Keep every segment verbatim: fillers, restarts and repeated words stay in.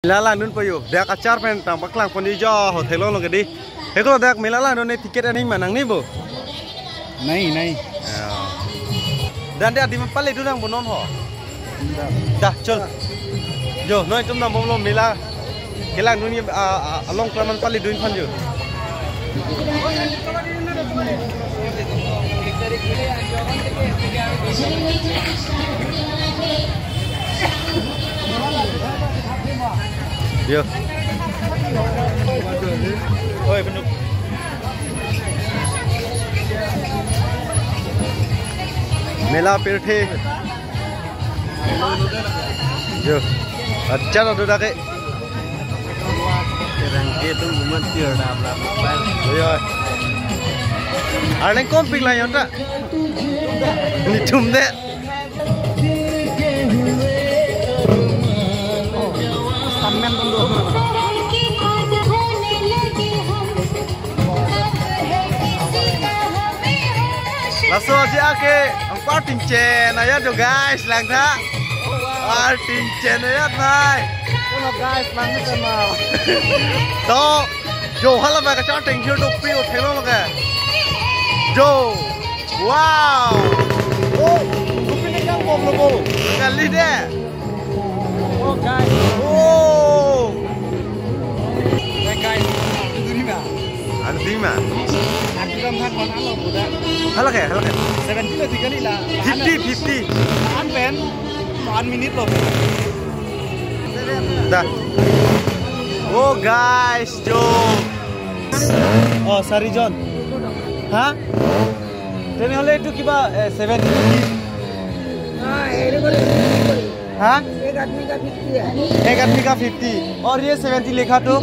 Mela langdun po yo, dak achar pen tang paklang pon yo jo, hotel lo ke di. Heko dak mela langdun ne ticket aning ma nangne bo. Nai, nai. Ya. Dan dia di ma pale dun nang bonon ho. Dah, chol. Jo, noi tum nang bomlo mela. Kelangdun ye, a, a, along kelaman pale dun phan jo. Yo. Oi, benuk. Mela pirthe. Yo. Acha do dake. Kerang ke tu bumat tiar da bla bla. Yo. Arleng kom pik la yonta. Ni thum de. Laso aji ake, ang parting chen ayat jo guys, langtha. Parting chen ayat nai. Hello guys, langtha ma. To, jo hala ba kacharting thir dopri o thenglo lo ke. Jo. Wow. Oh, dopri ne kang bom lo bo. Kali de. Oh guys. Oh. Hey guys, duri ma. Ang dima. Aku ram thak kon alo buda. Hala ke, hala ke. Seventy lo tiga ni la. Fifty, fifty. An pen, an minute lo. Dah. Oh guys, jo. Oh, sorry John. Hah? Then hole itu kiba, eh, seventy rupees. हाँ, ये देखो, ये देखो। हाँ? एक आदमी का फिफ्टी है। एक आदमी का फिफ्टी। और ये सेवेंटी लिखा तो?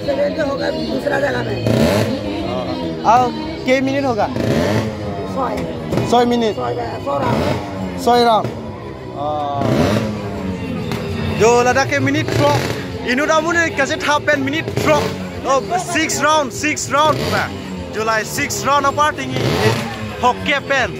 सेवेंटी होगा दूसरा जगह में। और के मिनट होगा? सौ। सौ मिनट। सौ, सौ राउंड। सौ round. Ah. Jo, ladak ke minute throk. Inut amonit kachetha pen minute throk. Oh, six round, six round na. Jo, la six round aparting hokke pen.